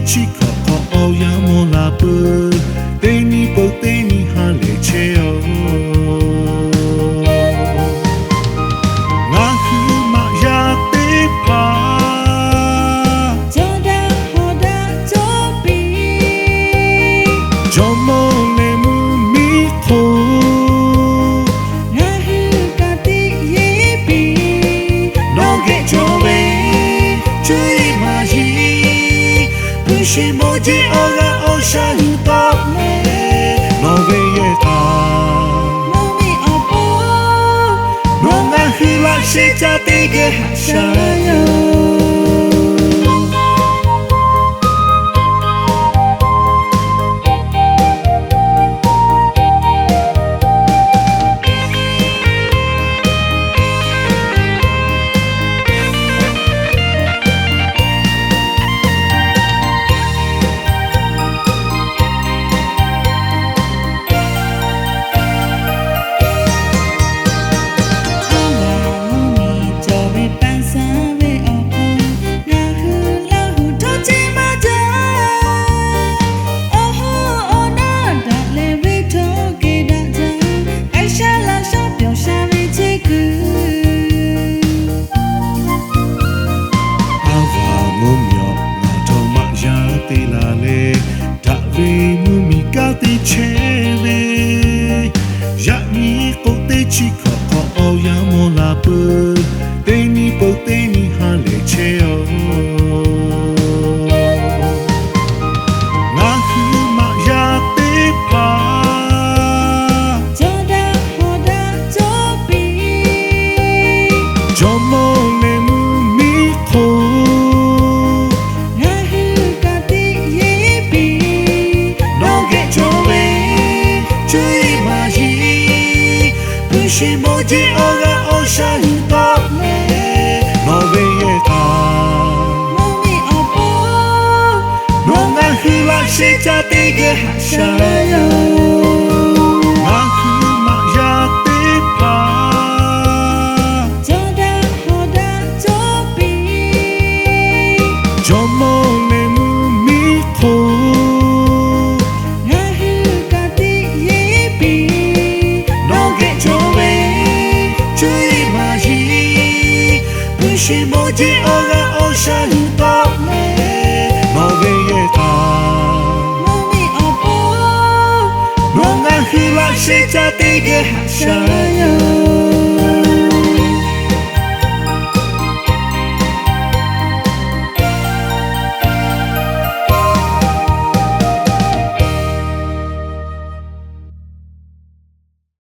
Chi hk'awꞈ hk'awꞈ awˬ yanˇ mawˬ la peuˬ, teˇ nyi peuˬ teˇ nyi ha lehˬ chehˇ-oˬ. Ngaˬ hui maꞈ yaˇ teˇ hpaˍ, jawˇ daꞈ hawˍ daꞈ cawˇ piˇ, jawˇmawˇ leh mvuhˇmiˬ hk'oˆ ngaˬ hui ka tiꞈ yeˇ piˇ. Nawˬ geh cawˬ ve cuˇ yiˍ maˍ yiˍ, hpu shi mawˇ jeˬ awˬ g'aˇ awˬ shaˉ yuˬ tawˆ leh, nawˬ ve yehˬ htaꞈ mvuhˇmiˬ awˬ pon nawˬ ngaˬ hui laꞈ sheh caˇ teˇ geh haꞈ shaˉ yoˬ. Aˉ laˬ mvuhˇmiˬ cawˬ ve paˇ saˉ ve awˬ hk'aw, ngaˬ hui Laˇ huˍ htawˇ ceˇ maˇ jaˇ. Awˬ hawˉ awˬ naˉ daꞈ leh venˇ htawˇ kehˬ daꞈ jaˇ. K'ai shaˉ laˇ shaˉ pyawˬ sha ve chehˇ kuiˬ. Aˉ laˬ mvuhˇmiˬ awˬ, ngaˬ htawˇ maꞈ yaˇ te la leh, daꞈ ve mvuhˇmiˬ kanˉ te chehˇ ve, yaꞈ nyi k'o teˇ chi hk'awꞈ hk'awꞈ awˬ yanˇ mawˬ la peuˬ, teˇ nyi peuˬ teˇ nyi ha lehˬ chehˇ-oˬ. Ngaˬ hui maꞈ yaˇ teˇ hpaˍ, jawˇ daꞈ hawˍ daꞈ cawˇ piˇ, jawˇmawˇ leh mvuhˇmiˬ hk'oˆ ngaˬ hui ka tiꞈ yeˇ piˇ. Nawˬ geh cawˬ ve cuˇ yiˍ maˍ yiˍ, hpu shi mawˇ jeˬ awˬ g'aˇ awˬ shaˉ yuˬ tawˆ leh, nawˬ ve yehˬ htaꞈ mvuhˇmiˬ awˬ pon nawˬ ngaˬ hui laꞈ sheh caˇ teˇ geh haꞈ shaˉ yoˬ. Ngaˬ hui maꞈ yaˇ teˇ hpaˍ, jawˇ daꞈ hawˍ daꞈ cawˇ piˇ, jawˇmawˇ leh mvuhˇmiˬ hk'oˆ ngaˬ hui ka tiꞈ yeˇ piˇ. Nawˬ geh cawˬ ve cuˇ yiˍ maˍ yiˍ, hpu shi mawˇ jeˬ awˬ g'aˇ awˬ shaˉ yuˬ tawˆ leh, nawˬ ve yehˬ htaꞈ mvuhˇmiˬ awˬ pon nawˬ ngaˬ hui laꞈ sheh caˇ teˇ geh haꞈ shaˉ yoˬ.